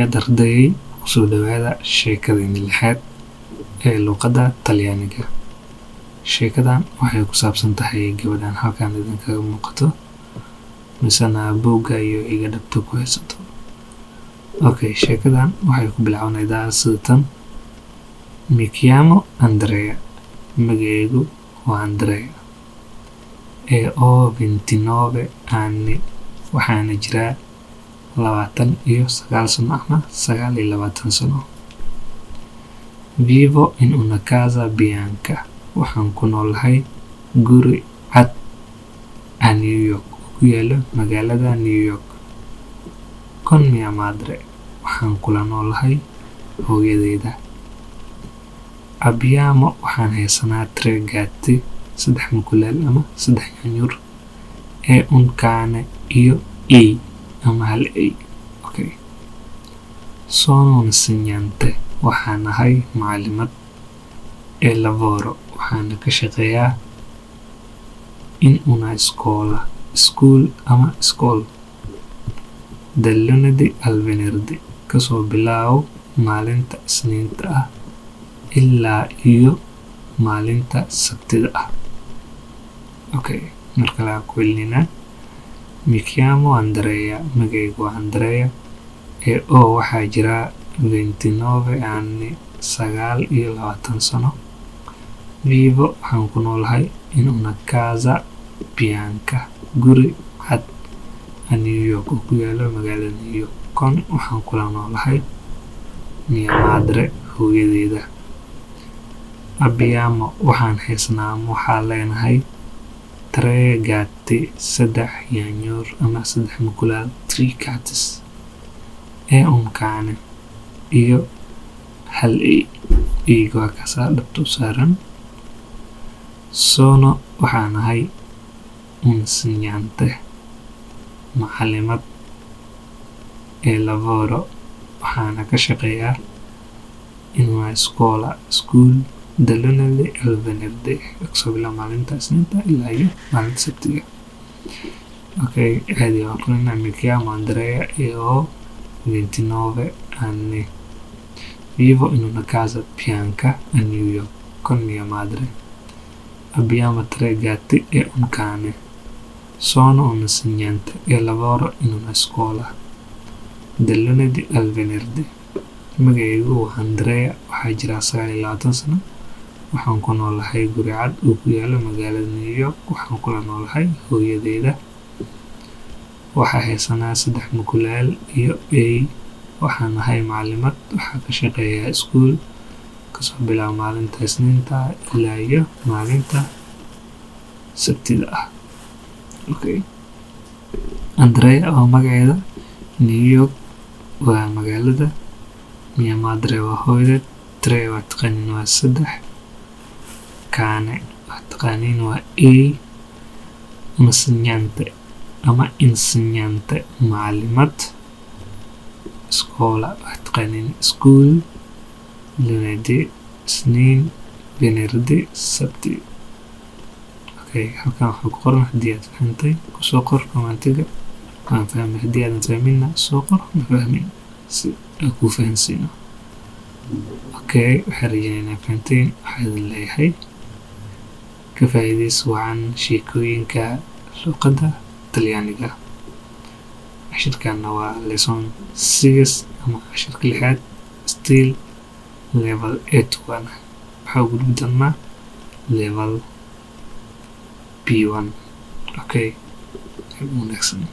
Ardayey, kusoo dhawaada sheekadeena lixaad ee luqadda Talyaaniga. Sheekadan waxay ku saabsan tahay gabadhan halkan idinkaga muuqato, misena buugga iyo iga dhabta ku haysato. Okay, sheekadan waxay ku bilaabanaydaa sida tan: Mi chiamo Andrea, magacaygu waa Andrea, e ho 29 anni, waxaana jiraa 29 sano ama 29 sano. Vivo in una casa bianca, waxaan ku noolahay guri cad, a New York, oo ku yaalo magaalada New York. Con mia madre, waxaan kula noolahay hooyadeyda. Abbiamo, waxaan haysanaa, tre gatti, saddex mukulaal ama saddex yaanyuur, e un cane, iyo ey ama hal ey. Okay. Sono insegnante, waxaan ahay macalimad, e lavoro, waxaana ka shaqeeyaa, in una scuola, school ama iskool, dal lunedì al venerdì, kasoo bilaabo maalinta Isniinta ah ilaa iyo maalinta Sabtida ah. Okay, mar kale aan ku celinaa. Mi chiamo Andrea, magacaygu waa Andrea, e ho, waxaa jira, 29 anni, 29 sano. Vivo, waxaan ku noolahay, in una casa bianca, guri cad, a New York, oo ku yaalo magaalada New York. Con, waxaan kula noolahay, mia madre, hooyadeyda. Abbiamo, waxaan haysanaa ama waxaa leenahay, tre gatti, saddex yaanyuur ama saddex mukulaal, three cats, e un cane, iyo hal ey. Eyga waa kaasaa dhabta u saaran. Sono, waxaan ahay, insegnante, macalimad, e lavoro, waxaana ka shaqeeyaa, in una scuola, school, dal lunedì al venerdì, kasoo bilaabo maalinta Isniinta ilaa iyo maalinta Sabtiga. Okay, caadi waan aqrinaa. Mi chiamo Andrea e ho 29 anni. Vivo in una casa bianca a New York con mia madre. Abbiamo tre gatti e un cane. Sono un insegnante e lavoro in una scuola dal lunedì al venerdì. Magacaygu waa Andrea, waxaa jiraa 29 sano. Waxaan ku noolahay guri cad oo ku yaalo magaalada New York. Waxaan kula noolahay hooyadeyda. Waxaa haysanaa saddex mukulaal iyo ey. Waxaan ahay macalimad. Waxaa ka shaqeeyaa iskuul kasoo bilaabo maalinta Isniinta ilaa iyo maalinta Sabtida ah. Okay. Andrea waa magaceeda, New York waa magaalada, mia madre waa hooyadeed, tre waa taqaaniin waa saddex, cane waa taqaaniin waa ey, insegnante ama insegnante, macalimad, scuola waa taqaaniin school, lunedì Isniin, venerdì Sabti. Okay, halkan waxaa ku qoran, haddii aad fahantay kusoo qor commentiga "waan fahmay", haddii aadan fahminna soo qor "ma fahmin" si aan kuu fahansiino. Okay, waxaan rajeynaya inaa fahanteen. Waxaa idin leeyahay ka faa'iidaysi wacan sheekooyinka luqadda Talyaaniga. Cashirkanna waa lesson 6 ama cashirka lixaad, still level A1. Waxaa gudbi doonaa level B1. Okay, wanaagsan.